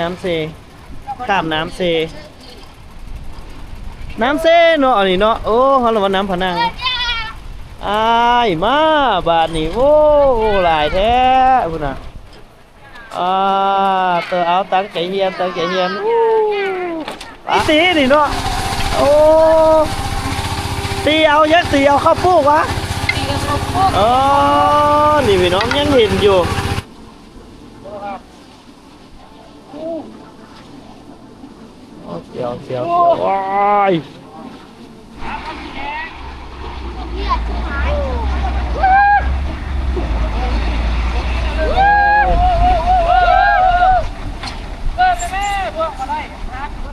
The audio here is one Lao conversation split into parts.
ນ້ຳເຊ ຂ້າມນ້ຳເຊ ນ້ຳເຊເນາະ ອັນນີ້ເນາະ. ໂອ້ ເຮົາລະວ່ານ້ຳພະນັງ. ອ້າຍ ມາບາດນີ້ ໂອ້ ຫຼາຍແທ້ພຸ້ນນະ. ອ່າ ເຕີ ເອົາ ຕັ້ງໃຈຮຽນ ຕັ້ງໃຈຮຽນ. ອູ້ ອີ່ຕີນີ້ເນາະ. ໂອ້ ຕີເອົາ ຍັກຕີເອົາເຂົ້າປູກວະ. ອໍ ນີ້ພີ່ນ້ອງຍັງເຫັນຢູ່. ໂອ້ ສຽວ ສຽວ ສຽວ ວ້າຍ.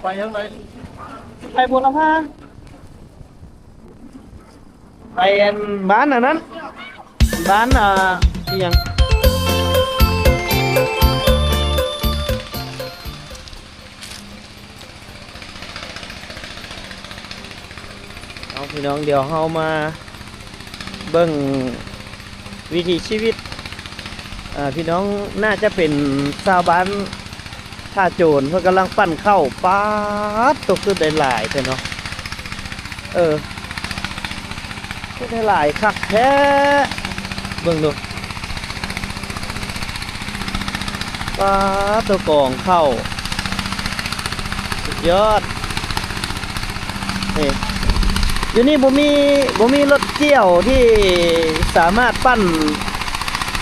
ໄປທາງໃດ? ໄປບົວລະພາ ໄປອັນບ້ານອັນນັ້ນ ບ້ານ ອ່າ ອີ່ຫຍັງ. ເອົາ ພີ່ນ້ອງ ດຽວເຮົາມາເບິ່ງວິຖີຊີວິດ ອ່າ ພີ່ນ້ອງ ໜ້າຈະເປັນຊາວບ້ານທ່າໂຈນ ເພິ່ນກຳລັງປັ້ນເຂົ້າ. ປາດໂຕ ຄືໄດ້ຫຼາຍແທ້ເນາະ. ເອີ ເຮັດໃຫ້ຫຼາຍຄັກແທ້ ເບິ່ງດູ. ປາດໂຕ ກອງເຂົ້າ ສຸດຍອດ. ນີ້ ຢູ່ນີ້ບໍ່ມີ ບໍ່ມີລົດກ່ຽວທີ່ສາມາດປັ້ນ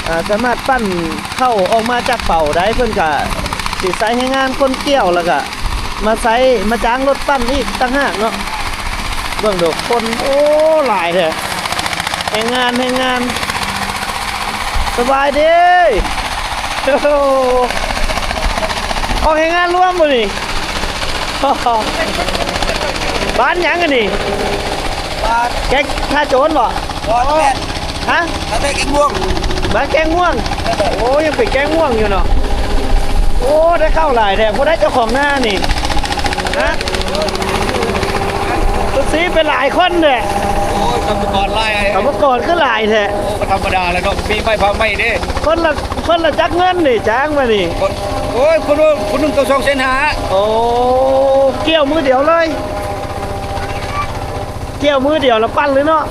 ເອີ ສາມາດປັ້ນເຂົ້າອອກມາຈາກເປົາໄດ້. ເພິ່ນກະຊິໃຊ້ແຮງງານຄົນກ່ຽວ ແລ້ວກະ ມາໃຊ້ ມາຈ້າງລົດປັ່ນອີກຕ່າງຫາກເນາະ. ເບິ່ງດູຄົນ ໂອ້ ຫຼາຍແທ້ ແຮງງານ ແຮງງານ. ສະບາຍດີ. ໂອ້ ອອກແຮງງານລວມບໍ່ນີ້? ບ້ານຫຍັງອັນນີ້? ບ້ານ ແກງທ່າໂຈນບໍ່? ບໍ່ແມ່ນ ຮະ? ບ້ານແກງມ່ວງ ບ້ານແກງມ່ວງ. ໂອ້ ຍັງເປັນແກງມ່ວງຢູ່ເນາະ. ໂອ້ ໄດ້ເຂົ້າຫຼາຍແທ້. ຜູ້ໃດເຈົ້າຂອງນານີ້? ຮະ? ຄືຊິເປັນຫຼາຍຄົນແທ້. ໂອ້ຍ ກຳມະກອນຫຼາຍ ກຳມະກອນຄືຫຼາຍແທ້. ໂອ້ ບໍ່ທຳມະດາແລ້ວເນາະ ປີໃໝ່ຟ້າໃໝ່ເດ້. ຄົນລະ ຄົນລະຈັກເງິນນີ້ ຈ້າງມານີ້? ໂອ້ຍ ຄົນ ຄົນໜຶ່ງກໍສອງແສນຫ້າ. ໂອ້ ກ່ຽວມື້ດຽວເລີຍ? ກ່ຽວມື້ດຽວລະປັ້ນເລີຍເນາະ.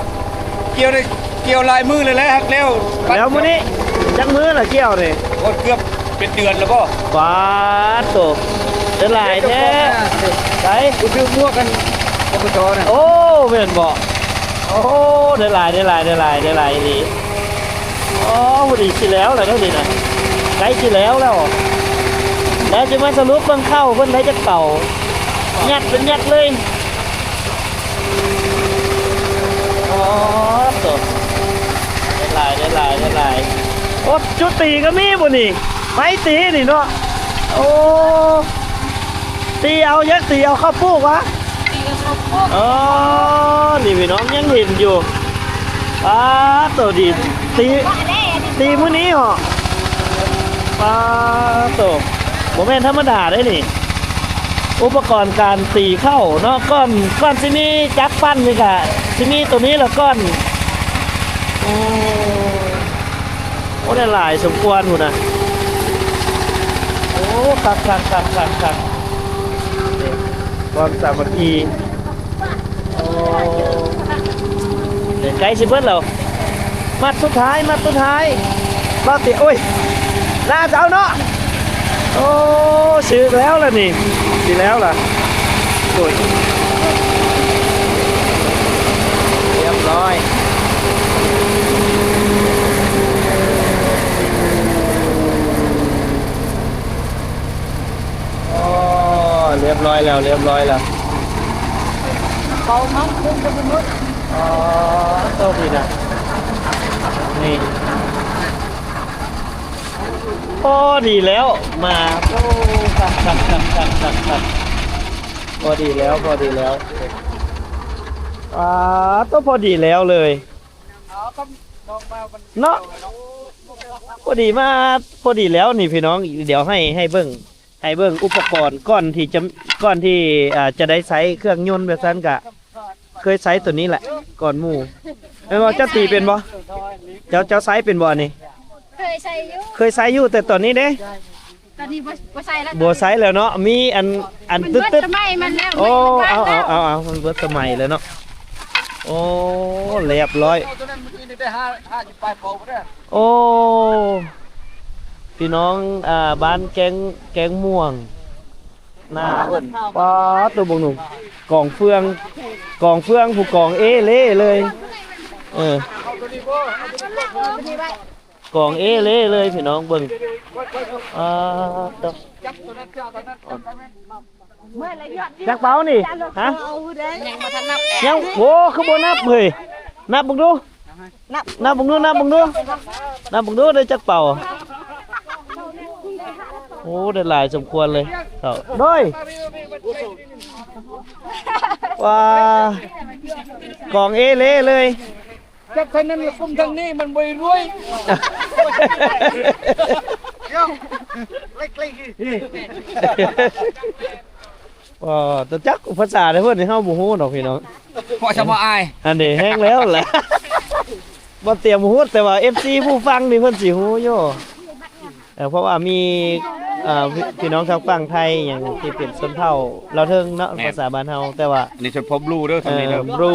ກ່ຽວໄດ້ ກ່ຽວຫຼາຍມື້ແລ້ວແຫຼະ ຫາກແລ້ວ ແລ້ວມື້ນີ້ຈັກມື້ລະກ່ຽວນີ້? ໂອ້ ເກືອບເປັນເດືອນແລ້ວບໍ່? ປາດໂຕ ໄດ້ຫຼາຍແທ້. ໃສ ຜູ້ຖືໝວກກັນ ປກສ ນະ. ໂອ້ ແມ່ນບໍ່? ໂອ້ ໄດ້ຫຼາຍ ໄດ້ຫຼາຍ ໄດ້ຫຼາຍ ໄດ້ຫຼາຍອີ່ຫຼີ. ອໍ ພໍດີຊິແລ້ວແລ້ວເດ້ນີ້ນະ ໃກ້ຊິແລ້ວແລ້ວ ແລ້ວຈະມາສະຫຼຸບເບິ່ງເຂົ້າເພິ່ນໄດ້ຈັກເປົາ ຍັດເປັນຍັດເລີຍ. ອໍ ໂຕ ໄດ້ຫຼາຍ ໄດ້ຫຼາຍ ໄດ້ຫຼາຍ. ໂອ້ ຈຸດຕີກໍມີບໍ່ນີ້? ໄມ້ຕີນີ້ເນາະ. ໂອ້ ຕີເອົາ ຍັກຕີເອົາເຂົ້າປູກວະ. ອໍ ນີ້ພີ່ນ້ອງຍັງເຫັນຢູ່. ປາດໂຕ ດີ ຕີ ຕີມື້ນີ້ເຫາະ. ປາດໂຕ ບໍ່ແມ່ນທຳມະດາເດ້ນີ້ ອຸປະກອນການຕີເຂົ້າເນາະ. ກ່ອນ ກ່ອນຊິມີຈັກປັ້ນນີ້ກະຊິມີໂຕນີ້ລະກ່ອນ. ໂອ້ ໂອ້ ໄດ້ຫຼາຍສົມຄວນພຸ້ນນະ. ໂອ້ ຄັກໆໆໆໆ ຄວາມສາມັກຄີ. ໂອ້ ໃກ້ຊິເບິດແລ້ວ ມັດສຸດທ້າຍ ມັດສຸດທ້າຍ. ລອດຕິ ໂອ້ຍ ໜ້າຈະເອົາເນາະ. ໂອ້ ຖືກແລ້ວລະນີ້ ຊິແລ້ວລະ. ໂອ້ຍ ຮຽບຮ້ອຍ. ອໍ ຮຽບຮ້ອຍແລ້ວ ຮຽບຮ້ອຍແລ້ວ. ເບົາມາ ເບິ່ງກັບມະນຸດ. ອໍ ໂຊກດີນະ ນີ້ ພໍດີແລ້ວ ມາ. ໂອ້ ຄັກໆໆໆໆ ພໍດີແລ້ວ ພໍດີແລ້ວ. ອາ ໂຕ ພໍດີແລ້ວເລີຍ. ເນາະ ພໍດີມາ ພໍດີແລ້ວນີ້ພີ່ນ້ອງ. ດຽວໃຫ້ ໃຫ້ເບິ່ງ ໃຫ້ເບິ່ງອຸປະກອນກ່ອນທີ່ຈະ ກ່ອນທີ່ ອ່າ ຈະໄດ້ໃຊ້ເຄື່ອງຍົນແບບຊັ້ນກະ ເຄີຍໃຊ້ໂຕນີ້ແຫຼະກ່ອນໝູ່. ແມ່ນບໍ່? ເຈົ້າຕີເປັນບໍ່? ເຈົ້າ ເຈົ້າໃຊ້ເປັນບໍ່ອັນນີ້? ເຄີຍໃຊ້ຢູ່ ເຄີຍໃຊ້ຢູ່ ແຕ່ຕອນນີ້ເດ້ ຕອນນີ້ບໍ່ ບໍ່ໃສ່ແລ້ວ ບໍ່ໃສ່ແລ້ວເນາະ ມີອັນ ອັນຕຶດໆ ມັນເບິດສະໄໝມັນແລ້ວ ໂອ້ ມັນເບິດ ເອົາ ເອົາ ເອົາ ເອົາ ມັນເບິດສະໄໝແລ້ວເນາະ ໂອ້ ລຽບຮ້ອຍ ໂອ້ ພີ່ນ້ອງ ອ່າ ບ້ານແກ້ງ ແກ້ງມ່ວງ ໜ້າເພິ່ນ ປາດໂທ້ ເບິ່ງດູ ກອງເຟືອງ ກອງເຟືອງ ຜູ້ກອງເອເລເລີຍ ເອີ ກອງເອເລເລີຍ ພີ່ນ້ອງເບິ່ງ ອາ ຕົວ ຈັກເປົານີ້ ຮະ ຍັງບໍ່ທັນນັບ ຍັງ ໂອ້ ຄືບໍ່ນັບເຮີ້ຍ ນັບເບິ່ງດູ ນັບ ນັບເບິ່ງດູ ນັບເບິ່ງດູ ນັບເບິ່ງດູ ໄດ້ຈັກເປົາ ໂອ້ ໄດ້ຫຼາຍສົມຄວນເລີຍ ເຂົາ ໂດຍ ວ້າ ກອງເອເລເລີຍ ຈັບທາງນັ້ນແລ້ວກຸມທາງນີ້ມັນບໍ່ໄດ້ລວຍ ອໍ ຕົວຈັກອຸປະສາເດ້ ເພິ່ນນີ້ເຮົາບໍ່ຮູ້ດອກພີ່ນ້ອງ ເພາະສະບໍ່ອາຍ ອັນນີ້ແຮງແລ້ວແຫຼະ ບໍ່ຕຽມຮູ້ ແຕ່ວ່າເອັຟຊີຜູ້ຟັງນີ້ເພິ່ນຊິຮູ້ຢູ່ ເອີ ເພາະວ່າມີ ເອີ ພີ່ນ້ອງທາງຝັ່ງໄທຫຍັງທີ່ເປັນຊົນເຜົ່າລາວເທິງເນາະ ແມ່ນ ພາສາບ້ານເຮົາ ແຕ່ວ່າ ອັນນີ້ສະເພາະບລູເດີ ທາງນີ້ເດີ ເອີ ບລູ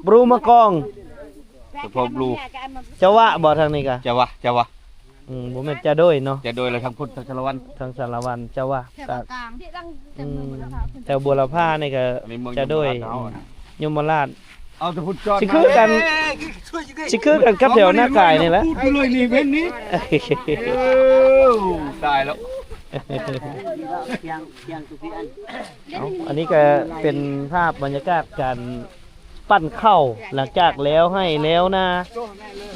ບລູມາກອງ ສະເພາະບລູ ຈະວະບໍ່ທາງນີ້ກະ ຈະວະ ຈະວະ ອືມ ບໍ່ແມ່ນຈະໂດຍເນາະ ຈະໂດຍແລ້ວທາງພຸ້ນ ທາງສາລະວັນ ທາງສາລະວັນ ຈະວະ ແຖວກາງ ອືມ ແຖວບົວລະພານີ້ກະ ອັນນີ້ເມືອງ ຈະໂດຍ ຍົມມະລາດ ເຮົາ ຍົມມະລາດ ເອົາແຕ່ພຸ້ນຈອດ ຊິຄືກັນ ຊິຄືກັນກັບແຖວນາກາຍນີ້ແຫຼະ ເອົາ ອັນນີ້ກະເປັນພາບບັນຍາກາດການ ປັ້ນເຂົ້າ ຫຼັງຈາກແລ້ວໄຮ່ແລ້ວນາ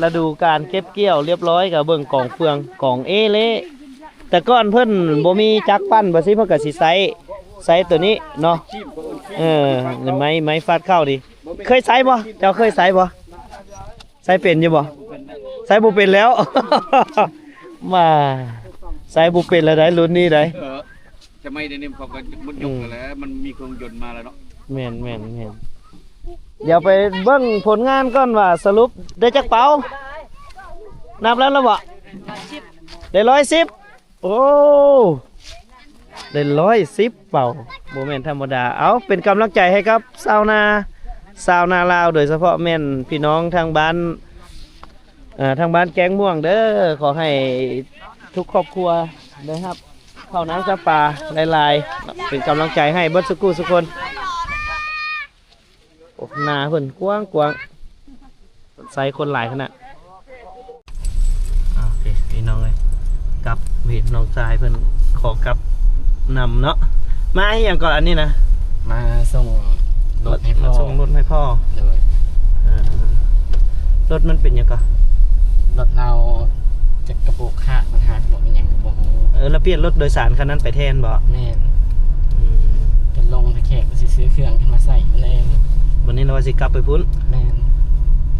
ລະດູການເກັບກ່ຽວລຽບຮ້ອຍ ກໍເບິ່ງກອງເຟືອງ ກອງເອເລ. ແຕ່ກ່ອນເພິ່ນບໍ່ມີຈັກປັ້ນ ບໍ່ຊີ້ ເພິ່ນກໍຊິໃຊ້ ໃຊ້ໂຕນີ້ເນາະ ເອີ ໄມ້ ໄມ້ຟາດເຂົ້ານີ້ ເຄີຍໃຊ້ບໍ່? ເຈົ້າເຄີຍໃຊ້ບໍ່? ໃຊ້ເປັນຢູ່ບໍ່? ໃຊ້ບໍ່ເປັນແລ້ວ ມາ ໃຊ້ບໍ່ເປັນແລ້ວໃດ ລຸ້ນນີ້ໃດ. ສະໄໝດຽວນີ້ເຂົາກໍໝົດຍຸກແລ້ວ ມັນມີເຄື່ອງຍົນມາແລ້ວເນາະ. ແມ່ນໆໆ ດຽວໄປເບິ່ງຜົນງານກ່ອນວ່າສະຫຼຸບໄດ້ຈັກເປົາ ນັບແລ້ວລະບໍ່? ໄດ້ຮ້ອຍສິບ ໂອ້ ໄດ້ຮ້ອຍສິບເປົາ ບໍ່ແມ່ນທຳມະດາ. ເອົາ ເປັນກຳລັງໃຈໃຫ້ກັບຊາວນາ ຊາວນາລາວ ໂດຍສະເພາະແມ່ນພີ່ນ້ອງທາງບ້ານ ເອີ ທາງບ້ານແກ້ງມ່ວງເດີ ຂໍໃຫ້ທຸກຄອບຄົວໄດ້ຮັບເຂົ້ານ້ຳສຳປາຫຼາຍໆ ເປັນກຳລັງໃຈໃຫ້ເບິດສຸຄູ່ສຸຄົນ. ໂອ້ ນາເພິ່ນກວ້າງໆ ໃສ່ຄົນຫຼາຍຂະໜາດ. ໂອເຄ ພີ່ນ້ອງເອີຍ ກັບເຫັນນ້ອງຊາຍເພິ່ນຂໍກັບນຳເນາະ. ມາອີ່ຫຍັງເກາະອັນນີ້ນະ? ມາສົ່ງລົດໃຫ້ພໍ່ ມາສົ່ງລົດໃຫ້ພໍ່. ໂດຍ ເອີ ລົດມັນເປັນຫຍັງເກາະ? ລົດລາວຈັກກະໂປກຂາດ ມັນຫັກບໍ່ ມັນຫຍັງບໍ່ຮູ້. ເອີ ລະປ່ຽນລົດໂດຍສານຄັນນັ້ນໄປແທນບໍ່? ແມ່ນ ອືມ ເພິ່ນລົງແຂກ ຊິຊື້ເຄື່ອງຂຶ້ນມາໃສ່ມື້ແລງ. ບັດນີ້ລາວວ່າຊິກັບໄປພຸ້ນ. ແມ່ນ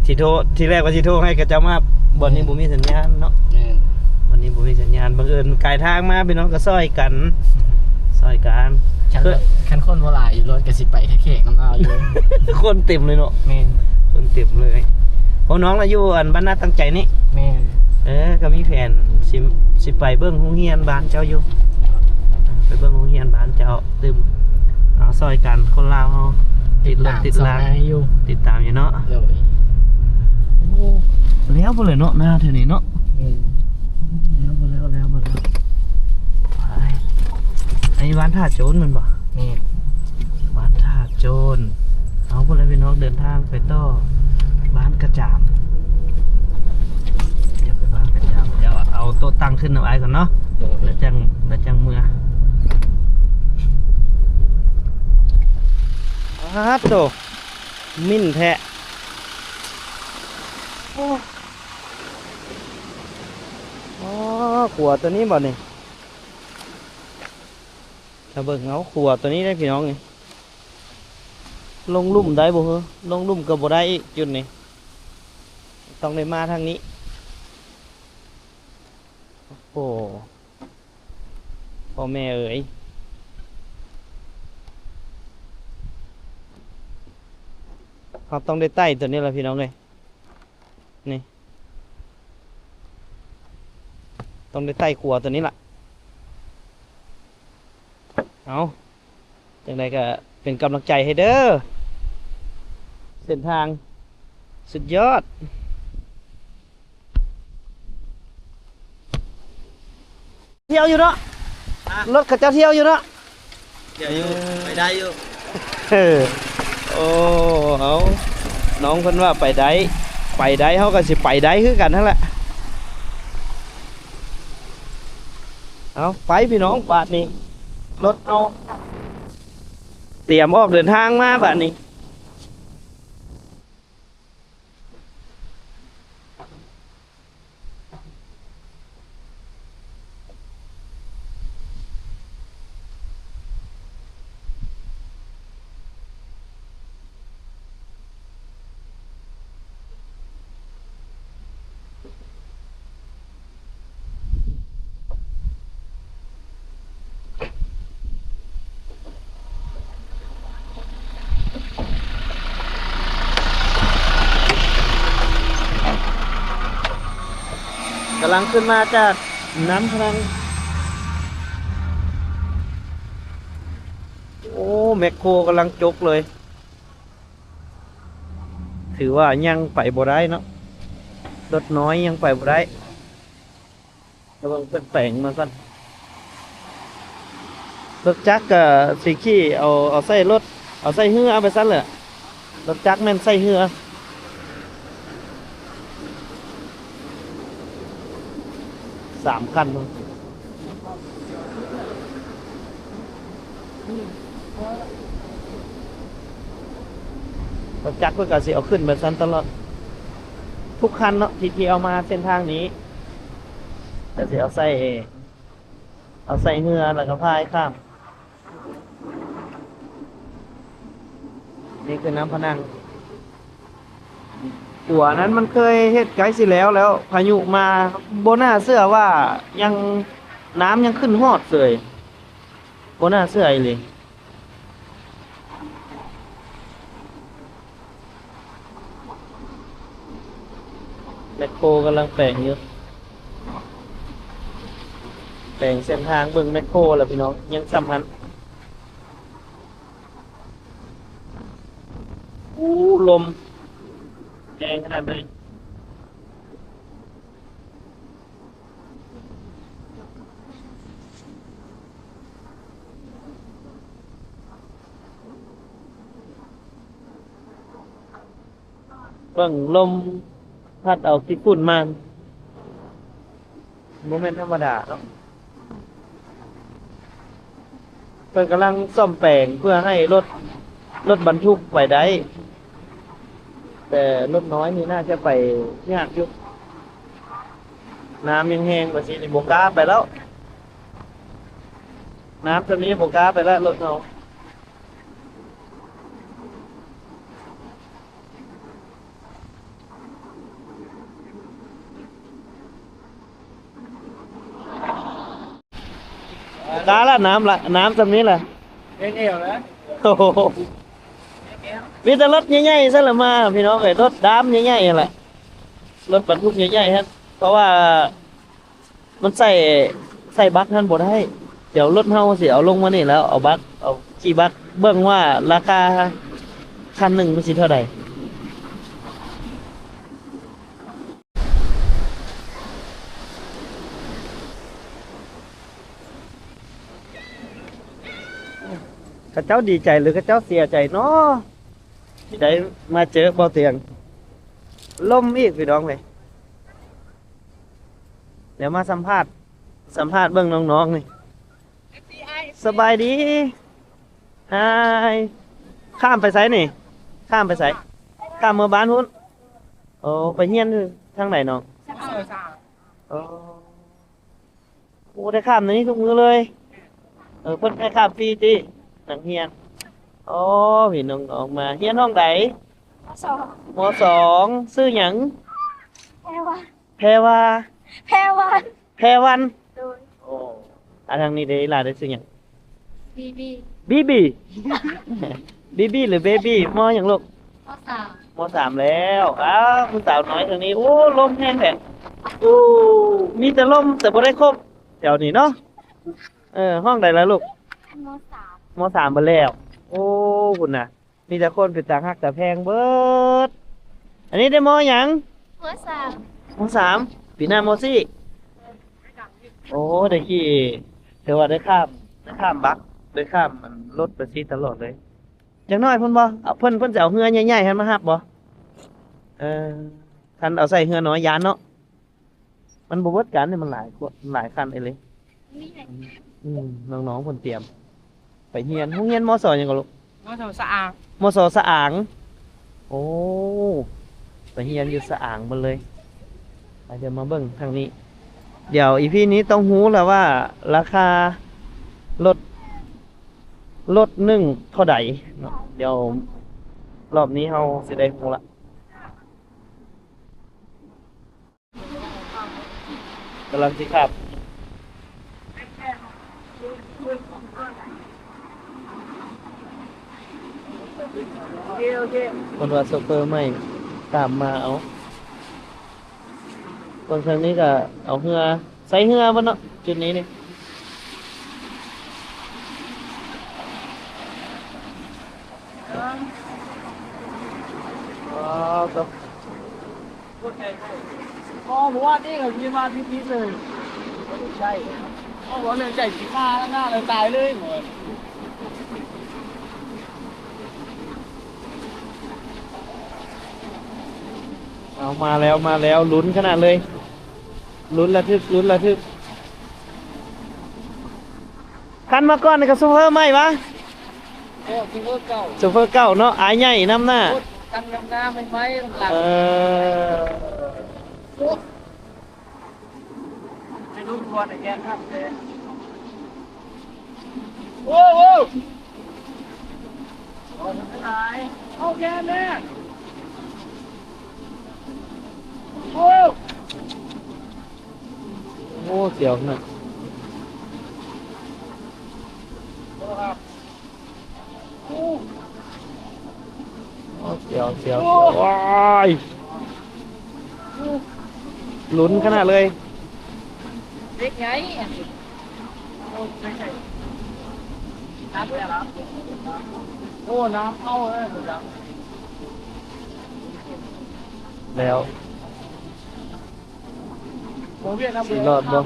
ຊິໂທ ທີແລກວ່າຊິໂທໃຫ້ເຂົາເຈົ້າມາ ບ່ອນນີ້ ແມ່ນ ບໍ່ມີສັນຍານເນາະ. ແມ່ນ ບ່ອນນີ້ບໍ່ມີສັນຍານ ບັງເອີນກາຍທາງມາ ພີ່ນ້ອງກໍຊ່ອຍກັນ ຊ່ອຍກັນ. ຄັນ ເອີ ຄັນຄົນບໍ່ຫຼາຍຢູ່ ລົດກໍຊິໄປແຂກນຳລາວຢູ່. ຄົນເຕັມເລີຍເນາະ. ແມ່ນ ຄົນເຕັມເລີຍ. ໂອ້ ນ້ອງລະຢູ່ອັນບ້ານນາຕັ້ງໃຈນີ້. ແມ່ນ ເອີ ກໍມີແຜນຊິ ຊິໄປເບິ່ງໂຮງຮຽນບ້ານເຈົ້າຢູ່ ໄປເບິ່ງໂຮງຮຽນບ້ານເຈົ້າຕື່ມ. ເອົາ ຊ່ອຍກັນ ຄົນລາວເຮົາ ຕິດລົດຕິດລາງ ຕິດຕາມຢູ່ເນາະ. ໂດຍ ໂອ້ ແລ້ວບໍ່ເລີຍເນາະ ນາແຖວນີ້ເນາະ. ອືມ ແລ້ວບໍ່ແລ້ວ ແລ້ວບໍ່ແລ້ວ. ໄປ ອັນນີ້ບ້ານທ່າໂຈນແມ່ນບໍ່? ແມ່ນ ບ້ານທ່າໂຈນ. ເອົາ ພຸ້ນລະພີ່ນ້ອງ ເດີນທາງໄປຕໍ່ບ້ານກະຈາມ. ດຽວໄປບ້ານກະຈາມ ດຽວເອົາໂຕະຕັ້ງຂຶ້ນນຳອ້າຍກ່ອນເນາະ. ໂດຍ ແລ້ວຈັ່ງ ແລ້ວຈັ່ງເມືອ. ປາດໂທ້ ມິ້ນແທ້. ໂອ້ ອໍ ຂົວໂຕນີ້ບໍ່ນີ້? ຖ້າເບິ່ງເອົາຂົວໂຕນີ້ໄດ໋ພີ່ນ້ອງນີ້ ລົງລຸ່ມໄດ້ບໍ່ເຮີ? ລົງລຸ່ມກໍບໍ່ໄດ້ອີກຈຸດນີ້ ຕ້ອງໄດ້ມາທາງນີ້. ໂອ້ ພໍ່ແມ່ເອີຍ ເຮົາຕ້ອງໄດ້ໄຕ່ໂຕນີ້ລະພີ່ນ້ອງເອີຍ ນີ້ ຕ້ອງໄດ້ໄຕ່ຂົວໂຕນີ້ລະ. ເອົາ ຈັ່ງໃດກໍເປັນກຳລັງໃຈໃຫ້ເດີ ເສັ້ນທາງສຸດຍອດ. ທ່ຽວຢູ່ເນາະ ຮະ? ລົດເຂົາເຈົ້າທ່ຽວຢູ່ເນາະ ທ່ຽວຢູ່ ໄປໄດ້ຢູ່ ເອີ ໂອ້ ເອົາ ນ້ອງເພິ່ນວ່າໄປໄດ້ ໄປໄດ້ ເຮົາກໍຊິໄປໄດ້ຄືກັນຫັ້ນແຫຼະ. ເອົາ ໄປພີ່ນ້ອງ ບາດນີ້ ລົດເຮົາຕຽມອອກເດີນທາງມາບາດນີ້. ກຳລັງຂຶ້ນມາຈາກນ້ຳພະນັງ. ໂອ້ ແມັກໂຄກຳລັງຈົກເລີຍ. ຖືວ່າຍັງໄປບໍ່ໄດ້ເນາະ ລົດນ້ອຍຍັງໄປບໍ່ໄດ້. ລະເບິ່ງເພິ່ນແປງມາກ່ອນ. ລົດຈັກກະຊິຂີ່ເອົາ ເອົາໃສ່ລົດ ເອົາໃສ່ເຮືອໄປຊັ້ນແຫຼະ. ລົດຈັກແມ່ນໃສ່ເຮືອ ສາມຄັນ. ລົດຈັກເພິ່ນກໍຊິເອົາຂຶ້ນແບບຊັ້ນຕະຫຼອດ ທຸກຄັນເນາະ ທີ່ ທີ່ເອົາມາເສັ້ນທາງນີ້ ກໍຊິເອົາໃສ່ ເອົາໃສ່ເຮືອ ແລ້ວກໍພາຍຂ້າມ. ນີ້ຄືນ້ຳພະນັງ. ຂົວນັ້ນມັນເຄີຍເຮັດໃກ້ຊິແລ້ວແລ້ວ ພາຍຸມາ ບໍ່ໜ້າເຊື່ອວ່າຍັງ ນ້ຳຍັງຂຶ້ນຮອດເສີຍ ບໍ່ໜ້າເຊື່ອອີ່ຫຼີ. ແມັກໂຄກຳລັງແປງຢູ່ ແປງເສັ້ນທາງ. ເບິ່ງແມັກໂຄລະພີ່ນ້ອງ ຍັງສ່ຳຫັ້ນ. ອູ້ ລົມແຮງຂະໜາດໃດ. ເບິ່ງລົມພັດເອົາຂີ້ຝຸ່ນມາ ບໍ່ແມ່ນທຳມະດາເນາະ. ເພິ່ນກຳລັງສ້ອມແປງເພື່ອໃຫ້ລົດ ລົດບັນທຸກໄປໄດ້ ແຕ່ລົດນ້ອຍນີ້ໜ້າຈະໄປຍາກຢູ່. ນ້ຳແຮງໆ ແບບນີ້ບໍ່ກ້າໄປແລ້ວ ນ້ຳສ່ຳນີ້ບໍ່ກ້າໄປແລ້ວລົດເຮົາ. ຕາຍລະ ນ້ຳລະ ນ້ຳສ່ຳນີ້ລະ ເອງເອວລະ. ໂອ້ໂຫ ມີແຕ່ລົດໃຫຍ່ໆຊັ້ນລະມາ ພີ່ນ້ອງເອີຍ ລົດດາມໃຫຍ່ໆຫັ້ນລະ ລົດບັນທຸກໃຫຍ່ໆຫັ້ນ ເພາະວ່າ ມັນໃສ່ ໃສ່ບັກຫັ້ນບໍ່ໄດ້. ດຽວລົດເຮົາຊິເອົາລົງມານີ້ແລ້ວເອົາບັກ ເອົາຂີ່ບັກ ເບິ່ງວ່າລາຄາຄັນໜຶ່ງມັນຊິເທົ່າໃດ. ເຂົາເຈົ້າດີໃຈ ຫຼື ເຂົາເຈົ້າເສຍໃຈເນາະ ທີ່ໄດ້ມາເຈີເບົາຕຽງ. ລົມອີກ ພີ່ນ້ອງເອີຍ. ດຽວມາສຳພາດ ສຳພາດເບິ່ງນ້ອງໆນີ້. ສະບາຍດີ ຮາຍ ຂ້າມໄປໃສນີ້? ຂ້າມໄປໃສ? ຂ້າມເມືອບ້ານພຸ້ນ. ໂອ້ ໄປຮຽນຢູ່ທາງໃດນ້ອງ? ໂອ້ ໂອ້ ໄດ້ຂ້າມນີ້ທຸກມື້ເລີຍ. ເອີ ເພິ່ນໃຫ້ຂ້າມຟຣີຕິ ນັກຮຽນ. ໂອ້ ມີນ້ອງໆມາຮຽນຫ້ອງໃດ? ມໍສອງ ມໍສອງ ຊື່ຫຍັງ? ແພວາ ແພວາ ແພວັນ ແພວັນ. ໂດຍ ໂອ້ ອາ ທາງນີ້ເດ້ ອີ່ຫຼ້າໄດ້ຊື່ຫຍັງ? ບີບີ ບີບີ ບີບີ ຫຼື ເບບີ? ມໍຫຍັງລູກ? ມໍສາມ ມໍສາມແລ້ວ. ອ້າວ ຜູ້ສາວນ້ອຍທາງນີ້ ໂອ້ ລົມແຮງແທ້. ໂອ້ ມີແຕ່ລົມ ແຕ່ບໍ່ໄດ້ຄົບແຖວນີ້ເນາະ. ເອີ ຫ້ອງໃດລະລູກ? ມໍສາມ ມໍສາມເບິດແລ້ວ. ໂອ້ ພຸ້ນນະ ມີແຕ່ຄົນເປັນຕາຮັກຕາແພງເບິດ. ອັນນີ້ໄດ້ມໍຫຍັງ? ມໍສາມ. ມໍສາມ ປີໜ້າມໍສີ່. ໂອ້ ໄດ້ຂີ່ ຖືວ່າໄດ້ຂ້າມ ໄດ້ຂ້າມບັກ ໄດ້ຂ້າມອັນລົດໄປຊີ້ຕະຫຼອດເລີຍ. ຈັກໜ້ອຍພຸ້ນບໍ່? ເອົາ ເພິ່ນ ເພິ່ນຊິເອົາເຮືອໃຫຍ່ໆຫັ້ນມາຮັບບໍ່? ເອີ ຄັນເອົາໃສ່ເຮືອນ້ອຍຢ້ານເນາະ. ມັນບໍ່ເບິດກັນເດ້ ມັນຫຼາຍ ມັນຫຼາຍຄັນເອີເລີຍ. ອືມ ນ້ອງໆເພິ່ນຕຽມໄປຮຽນ. ໂຮງຮຽນ ມສ ຫຍັງກໍລູກ? ມສ ສະອາງ. ມສ ສະອາງ. ໂອ້ ໄປຮຽນຢູ່ສະອາງໝົດເລີຍ. ໄປ ດຽວມາເບິ່ງທາງນີ້. ດຽວອີພີນີ້ຕ້ອງຮູ້ແລ້ວວ່າລາຄາລົດ ລົດໜຶ່ງເທົ່າໃດເນາະ. ດຽວລອບນີ້ເຮົາຊິໄດ້ຮູ້ລະ. ກຳລັງຊິຂັບ ເພິ່ນວ່າໂຊເຟີໃໝ່ຕາມມາເອົາ. ເບິ່ງທາງນີ້ກໍເອົາເຮືອ ໃຊ້ເຮືອເບິດເນາະ ຈຸດນີ້ນີ້. ວ້າວ ໂອ້ ເມື່ອວານນີ້ກໍຄິດວ່າຕິດໆເລີຍ ໃຊ່ ເພາະວ່າເລື່ອງໃຈຊິຂ້າໜ້າແລ້ວຕາຍເລີຍ. ເອົາ ມາແລ້ວ ມາແລ້ວ ລຸ້ນຂະໜາດເລີຍ ລຸ້ນລະທຶກ ລຸ້ນລະທຶກ. ຄັນມາກ່ອນນີ້ກໍໂຊເຟີໃໝ່ຫວາ? ເອີ ໂຊເຟີເກົ່າ ໂຊເຟີເກົ່າເນາະ ອາຍໃຫຍ່ນຳໜ້າ. ໂອ້ ຄັນງາມໆ ໃໝ່ໆ ຫຼັງ. ເອີ ໃຫ້ລຸ້ນກ່ອນ ໃຫ້ແກ່ນຄັກແທ້. ໂອ້ ໂອ້ ເອົາແກ່ນແດ່. ໂອ້ ໂອ້ ສຽວຂະໜາດ ໂອ້ ສຽວ ສຽວ ສຽວ. ວ້າຍ ລຸ້ນຂະໜາດເລີຍ. ເດັກໃຫຍ່ອັນນີ້ ໂອ້ຍ ນ້ຳເຂົ້າແລ້ວ ແລ້ວ ຊິລອດບໍ່?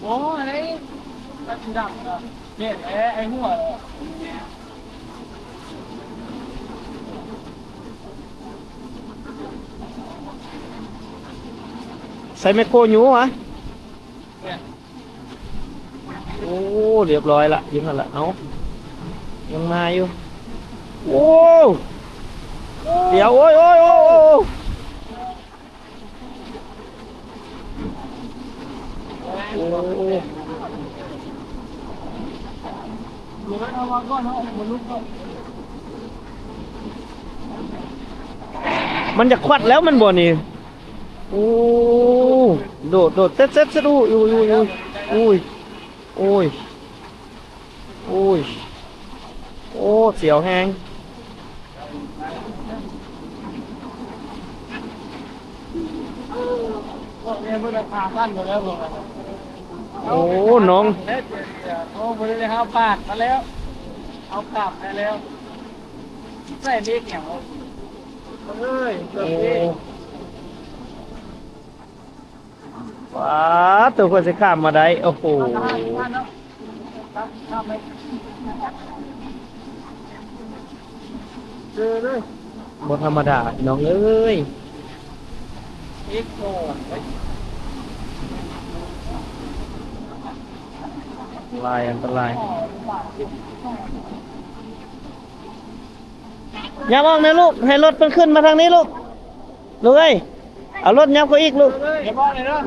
ໂອ້ຍ ອັນນີ້ມັນດຳ ແມ່ນແຫຼະ ໄອ້ຫົວ. ໃຊ້ແມັກໂຄຍູ້ຫວາ? ໂອ້ ລຽບຮ້ອຍລະ ຢູ່ຫັ້ນລະ. ເອົ້າ ຍັງມາຢູ່. ໂອ້ ດຽວ ໂອ້ຍ ໂອ້ຍ ໂອ້ຍ ໂອ້ຍ. ມັນຈະຄວັດແລ້ວມັນບໍ່ນີ້? ໂອ້ ໂດດ ໂດດ ເຕັດ ເຕັດ ເຕັດ. ໂອ້ຍ ໂອ້ຍ ໂອ້ຍ ໂອ້ຍ ໂອ້ຍ ໂອ້ຍ ໂອ້ຍ ສຽວແຮງ. ໂອ້ ນ້ອງ ໂອ້ ບໍ່ໄດ້ເອົາປາກມາແລ້ວ ເອົາກາບມາແລ້ວ ໃສ່ເລກຫຍັງ ເອີຍ. ໂອ້ ວ້າ ໂຕ ເພື່ອຊິຂ້າມມາໄດ້ ໂອ້ໂຫ ບໍ່ທຳມະດາ ພີ່ນ້ອງເອີຍ. ອັນຕະລາຍ ອັນຕະລາຍ. ຫຍັບອອກແດ່ລູກ ໃຫ້ລົດເພິ່ນຂຶ້ນມາທາງນີ້ລູກ ລູກເອີຍ. ເອົາລົດຫຍັບເຂົ້າອີກລູກ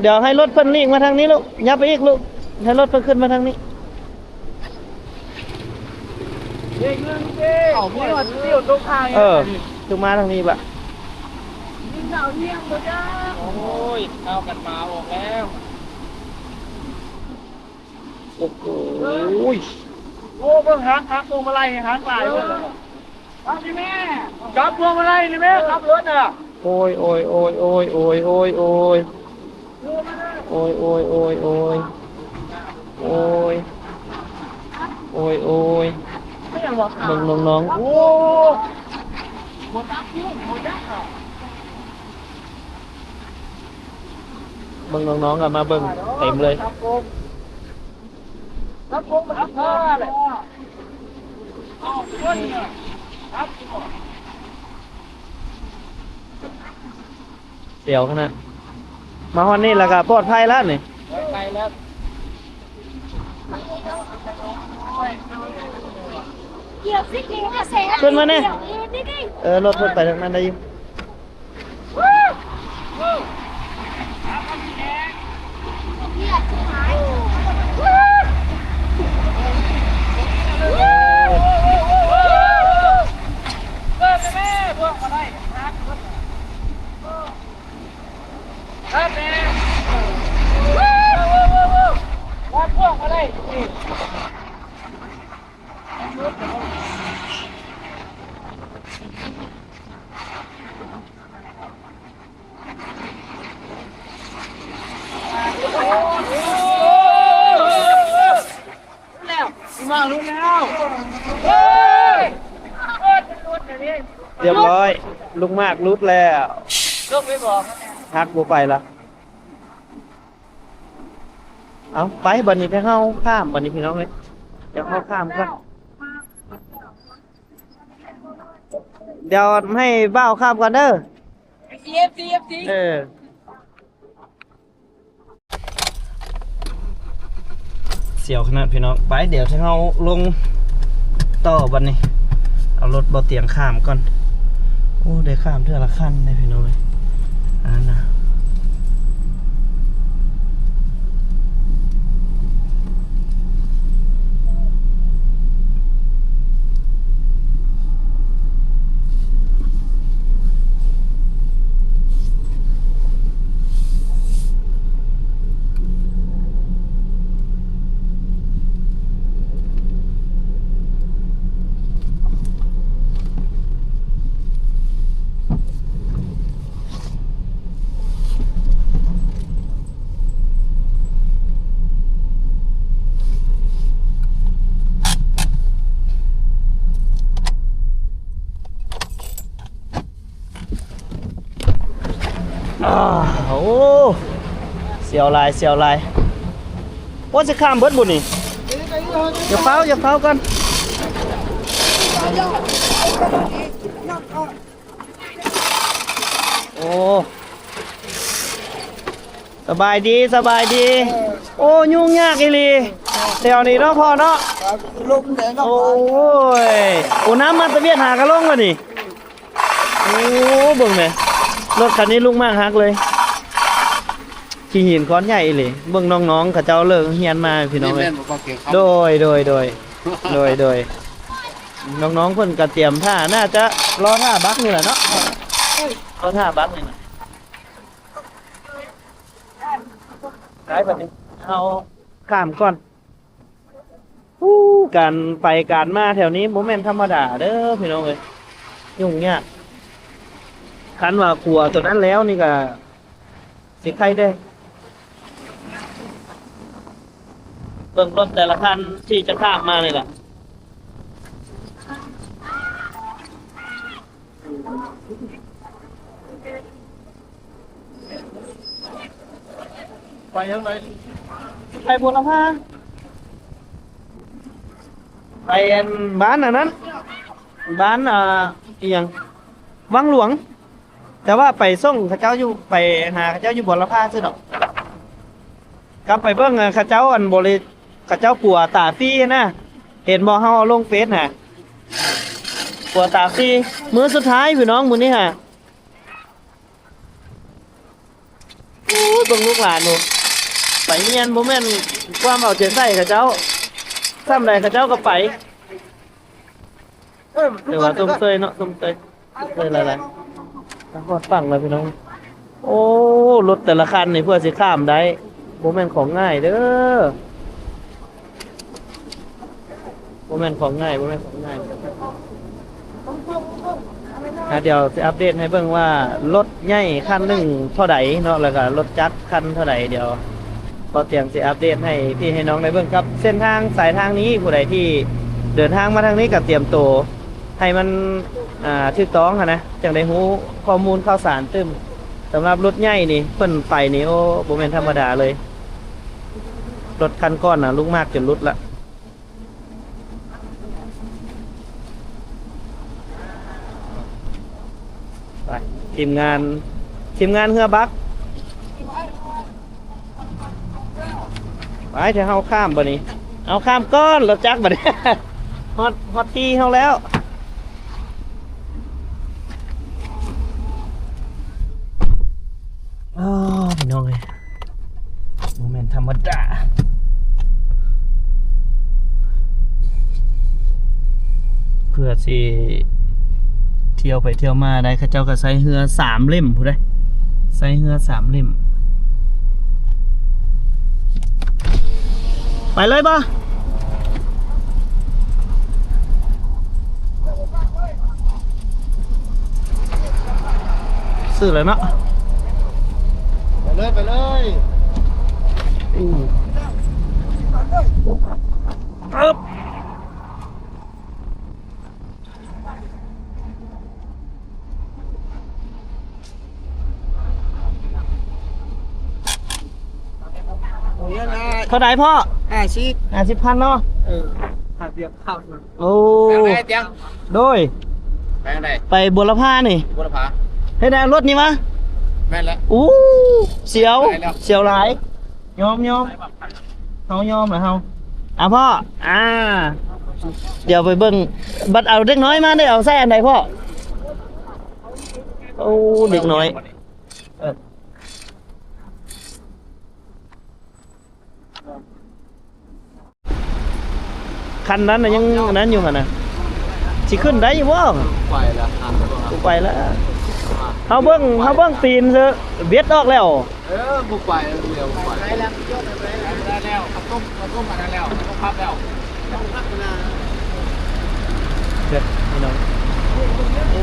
ດຽວໃຫ້ລົດເພິ່ນຫຼີກມາທາງນີ້ລູກ ຫຍັບໄປອີກລູກ ໃຫ້ລົດເພິ່ນຂຶ້ນມາທາງນີ້. ເອີ ຄືມາທາງນີ້ບະ. ໂອ້ຍ ເອົາກັນມາອອກແລ້ວ. ໂອ້ໂຫ ໂອ້ ເບິ່ງຫາງ ຫາງພວງມາໄລ ຫາງຫຼາຍເບິ່ງ. ກັບພວງມາໄລນີ້ແມ່ ກັບລົດນະ. ໂອ້ຍ ໂອ້ຍ ໂອ້ຍ ໂອ້ຍ. ໂອ້ຍ ໂອ້ຍ ໂອ້ຍ ໂອ້ຍ ໂອ້ຍ ເບິ່ງນ້ອງໆ ໂອ້ ເບິ່ງນ້ອງໆ ກໍມາເບິ່ງເຕັມເລີຍ. ສຽວຂະໜາດ. ມາຮອດນີ້ແລ້ວກໍປອດໄພແລ້ວນີ້. ປອດໄພແລ້ວ. ຂຶ້ນມາແດ່. ເອີ ລົດເພິ່ນໄປທາງນັ້ນໄດ້ຢູ່. ຮຽບຮ້ອຍ ລູກໝາກຫຼຸດແລ້ວ. ຫັກບໍ່ໄປລະ. ເອົາ ໄປ ບັດນີ້ ດຽວເຮົາຂ້າມ ບັດນີ້ ພີ່ນ້ອງເອີຍ ດຽວເຮົາຂ້າມກ່ອນ. ດຽວໃຫ້ບ່າວຂັບກ່ອນເດີ. ເອີ ສຽວຂະໜາດພີ່ນ້ອງ. ໄປ ດຽວເຮົາລົງຕໍ່ບັດນີ້ ເອົາລົດບໍ່ຕຽງຂ້າມກ່ອນ. ໂອ້ ໄດ້ຂ້າມເທື່ອລະຄັນເດ້ພີ່ນ້ອງເອີຍ ອັນນັ້ນນະ. ອາ ໂອ້ ສຽວຫຼາຍ ສຽວຫຼາຍ. ໂອ້ ຊິຂ້າມເບິດບຸນີ້. ຢ່າຟ້າວ ຢ່າຟ້າວກ່ອນ. ໂອ້ ສະບາຍດີ ສະບາຍດີ. ໂອ້ ຫຍຸ້ງຍາກອີ່ຫຼີແຖວນີ້ເນາະພໍ່ເນາະ. ລົມແດ່ເນາະ. ໂອ້ຍ ໂອ້ ນ້ຳມາຕະວຽດຫາກະລົງລະນີ້. ໂອ້ ເບິ່ງແມະ ລົດຄັນນີ້ລູກໝາກຫັກເລີຍ. ຂີ້ຫີນກ້ອນໃຫຍ່ອີ່ຫຼີ. ເບິ່ງນ້ອງໆ ເຂົາເຈົ້າເລີກຮຽນມາພີ່ນ້ອງເອີຍ. ໂດຍ ໂດຍ ໂດຍ ໂດຍ ໂດຍ. ນ້ອງໆ ເພິ່ນກະຕຽມຖ້າ ໜ້າຈະລໍຖ້າບັກນີ້ແຫຼະເນາະ ລໍຖ້າບັກນີ້ນະ. ໄປບັດນີ້ ເຮົາຂ້າມກ່ອນ. ໂອ້ ການໄປການມາແຖວນີ້ບໍ່ແມ່ນທຳມະດາເດີພີ່ນ້ອງເອີຍ ຫຍຸ້ງຍາກ. ຄັນວ່າຂົວໂຕນັ້ນແລ້ວນີ້ກະຊິໄຄແດ່. ເບິ່ງລົດແຕ່ລະຄັນທີ່ຈະຂ້າມມານີ້ລະ. ໄປທາງໃດ? ໄປບົວລະພາ ໄປອັນບ້ານອັນນັ້ນ ບ້ານ ອ່າ ອີ່ຫຍັງ ວັງຫຼວງ. ແຕ່ວ່າໄປສົ່ງເຂົາເຈົ້າຢູ່ ໄປຫາເຂົາເຈົ້າຢູ່ບົວລະພາຊື່ດອກ. ກັບໄປເບິ່ງເຂົາເຈົ້າ ອັນ ບໍລິ ເຂົາເຈົ້າປົວຕາຟຣີນະ. ເຫັນບໍ່ ເຮົາເອົາລົງເຟສນະ ປົວຕາຟຣີ ມື້ສຸດທ້າຍພີ່ນ້ອງ ມື້ນີ້ຫາ. ໂອ້ຍ ເບິ່ງລູກຫຼານໂອ້ ໄປຮຽນບໍ່ແມ່ນຄວາມເອົາໃຈໃສ່ເຂົາເຈົ້າ ສ່ຳໃດເຂົາເຈົ້າກໍໄປ. ແຕ່ວ່າຊົມເຊີຍເນາະ ຊົມເຊີຍ ເຊີຍຫຼາຍໆ. ຮອດຝັ່ງແລ້ວພີ່ນ້ອງ. ໂອ້ ລົດແຕ່ລະຄັນນີ້ເພື່ອຊິຂ້າມໄດ້ ບໍ່ແມ່ນຂອງງ່າຍເດີ. ບໍ່ແມ່ນຂອງງ່າຍ ບໍ່ແມ່ນຂອງງ່າຍ. ອ່າ ດຽວຊິອັບເດດໃຫ້ເບິ່ງວ່າລົດໃຫຍ່ຄັນໜຶ່ງເທົ່າໃດເນາະ ແລ້ວກະລົດຈັກຄັນເທົ່າໃດ ດຽວ ບໍ່ຕຽງຊິອັບເດດໃຫ້ພີ່ໃຫ້ນ້ອງໄດ້ເບິ່ງກັບເສັ້ນທາງສາຍທາງນີ້. ຜູ້ໃດທີ່ເດີນທາງມາທາງນີ້ກໍຕຽມໂຕໃຫ້ມັນ ອ່າ ຖືກຕ້ອງຫັ້ນນະ ຈັ່ງໄດ້ຮູ້ຂໍ້ມູນຂ່າວສານຕື່ມ. ສຳລັບລົດໃຫຍ່ນີ້ ເພິ່ນໄປນີ້ ໂອ້ ບໍ່ແມ່ນທຳມະດາເລີຍ. ລົດຄັນກ່ອນນະ ລູກໝາກຈົນຫຼຸດລະ. ໄປ ທີມງານ ທີມງານເຮືອບັກ ໄປ ຖ້າເຮົາຂ້າມບາດນີ້ ເອົາ ຂ້າມກ່ອນ ລົດຈັກບາດນີ້ ຮອດ ຮອດທີ່ເຮົາແລ້ວ. ອ້າວ ພີ່ນ້ອງເອີຍ ບໍ່ແມ່ນທຳມະດາ. ເພື່ອຊິທ່ຽວໄປທ່ຽວມາໄດ້ ເຂົາເຈົ້າກໍໃຊ້ເຮືອສາມເຫຼັ້ມພຸ້ນເດ້ ໃຊ້ເຮືອສາມເຫຼັ້ມ. ໄປເລີຍບໍ່? ຊື້ແລ້ວເນາະ ໄປເລີຍ ໄປເລີຍ. ອືມ ເທົ່າໃດພໍ່? ຫ້າສິບ ຫ້າສິບພັນເນາະ. ເອີ ຫາວຽກເຂົ້າ. ໂອ້ ໄປທາງໃດຕຽງ? ໂດຍ ໄປທາງໃດ? ໄປບົວລະພານີ້. ບົວລະພາ ເຮັດໄດ້ລົດນີ້ວະ? ແມ່ນແຫຼະ. ໂອ້ ສຽວ ໄປແລ້ວ ສຽວຫຼາຍ. ຍອມ ຍອມ ເຮົາຍອມລະເຮົາ. ອ່າ ພໍ່ ອ່າ ດຽວໄປເບິ່ງ ບັດເອົາເດັກນ້ອຍມາ ໄດ້ເອົາໃສ່ອັນໃດພໍ່? ໂອ້ ເດັກນ້ອຍ ເອີ ຄັນນັ້ນນະ ຍັງອັນນັ້ນຢູ່ຫັ້ນນະ ຊິຂຶ້ນໄດ້ຢູ່ບໍ່? ໄປລະ ໄປລະ. ເຮົາເບິ່ງ ເຮົາເບິ່ງຕີນເຊີ ເບັດອອກແລ້ວ. ເອີ ບໍ່ໄປແລ້ວ ບໍ່ໄປແລ້ວ ເຂົ້າຕົ້ມ ເຂົ້າຕົ້ມອັນນັ້ນແລ້ວ ເຂົ້າຜັດແລ້ວ ເດີພີ່ນ້ອງ. ໂອ້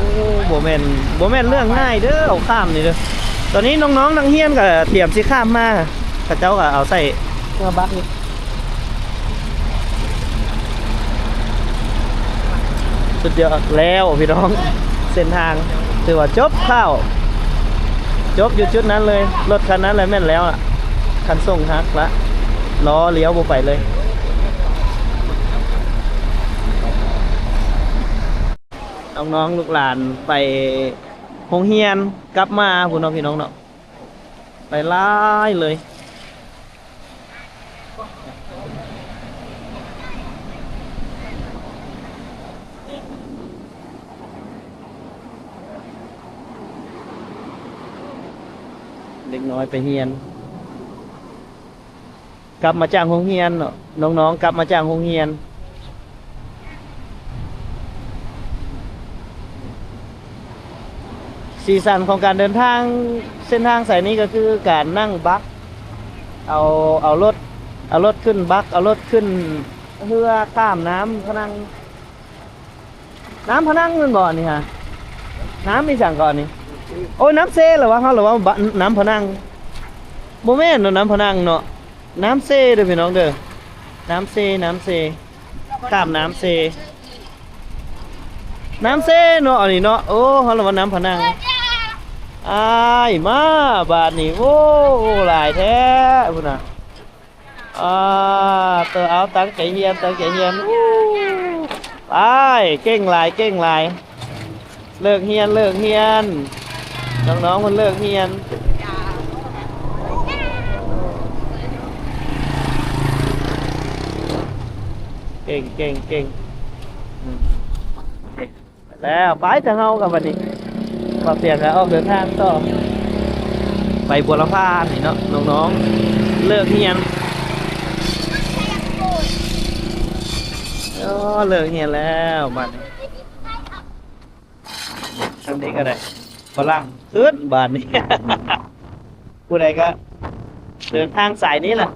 ບໍ່ແມ່ນ ບໍ່ແມ່ນເລື່ອງງ່າຍເດີ ເອົາຂ້າມນີ້ເດີ. ຕອນນີ້ນ້ອງໆນັກຮຽນກໍຕຽມຊິຂ້າມມາ ເຂົາເຈົ້າກໍເອົາໃສ່ເຮືອບັກນີ້. ສຸດຍອດແລ້ວພີ່ນ້ອງ ເສັ້ນທາງຖືວ່າຈົບຂ່າວ ຈົບຢູ່ຈຸດນັ້ນເລີຍ. ລົດຄັນນັ້ນແຫຼະແມ່ນແລ້ວລະ ຄັນສົ່ງຫັກລະ ລໍ້ລ້ຽວບໍ່ໄປເລີຍ. ນ້ອງໆລູກຫຼານໄປໂຮງຮຽນ ກັບມາພຸ້ນເນາະພີ່ນ້ອງເນາະ ໄປຫຼາຍເລີຍ. ເດັກນ້ອຍໄປຮຽນ ກັບມາຈາກໂຮງຮຽນເນາະ ນ້ອງໆກັບມາຈາກໂຮງຮຽນ. ສີສັນຂອງການເດີນທາງເສັ້ນທາງສາຍນີ້ກໍຄືການນັ່ງບັກ ເອົາ ເອົາລົດ ເອົາລົດຂຶ້ນບັກ ເອົາລົດຂຶ້ນເຮືອຂ້າມນ້ຳພະນັງ ນ້ຳພະນັງແມ່ນບໍ່ອັນນີ້ຮະ? ນ້ຳອີ່ຫຍັງເກາະອັນນີ້? ໂອ້ຍ ນ້ຳເຊລະວະ ເຮົາລະເວົ້າ ນ້ຳພະນັງ ບໍ່ແມ່ນເນາະ ນ້ຳພະນັງເນາະ ນ້ຳເຊເດີພີ່ນ້ອງເດີ ນ້ຳເຊ ນ້ຳເຊ ຂ້າມນ້ຳເຊ ນ້ຳເຊເນາະ ອັນນີ້ເນາະ. ໂອ້ ເຮົາລະວ່ານ້ຳພະນັງ. ອ້າຍ ມາບາດນີ້ ໂອ້ ຫຼາຍແທ້ພຸ້ນນະ. ອ່າ ເຕີ ເອົາ ຕັ້ງໃຈຮຽນ ຕັ້ງໃຈຮຽນ. ໄປ ເກັ່ງຫຼາຍ ເກັ່ງຫຼາຍ. ເລີກຮຽນ ເລີກຮຽນ ນ້ອງໆເພິ່ນເລີກຮຽນ. ເກັ່ງ ເກັ່ງ ເກັ່ງ. ອືມ ແລ້ວ ໄປແຕ່ເຮົາກັບບັດນີ້ ບໍ່ຕຽງກໍອອກເດີນທາງຕໍ່ ໄປບົວລະພານີ້ເນາະ ນ້ອງໆເລີກຮຽນ. ໂອ້ ເລີກຮຽນແລ້ວບັດນີ້ ທາງນີ້ກໍໄດ້ຝຣັ່ງຂຶ້ນບາດນີ້. ຜູ້ໃດກໍເດີນທາງສາຍນີ້ລະ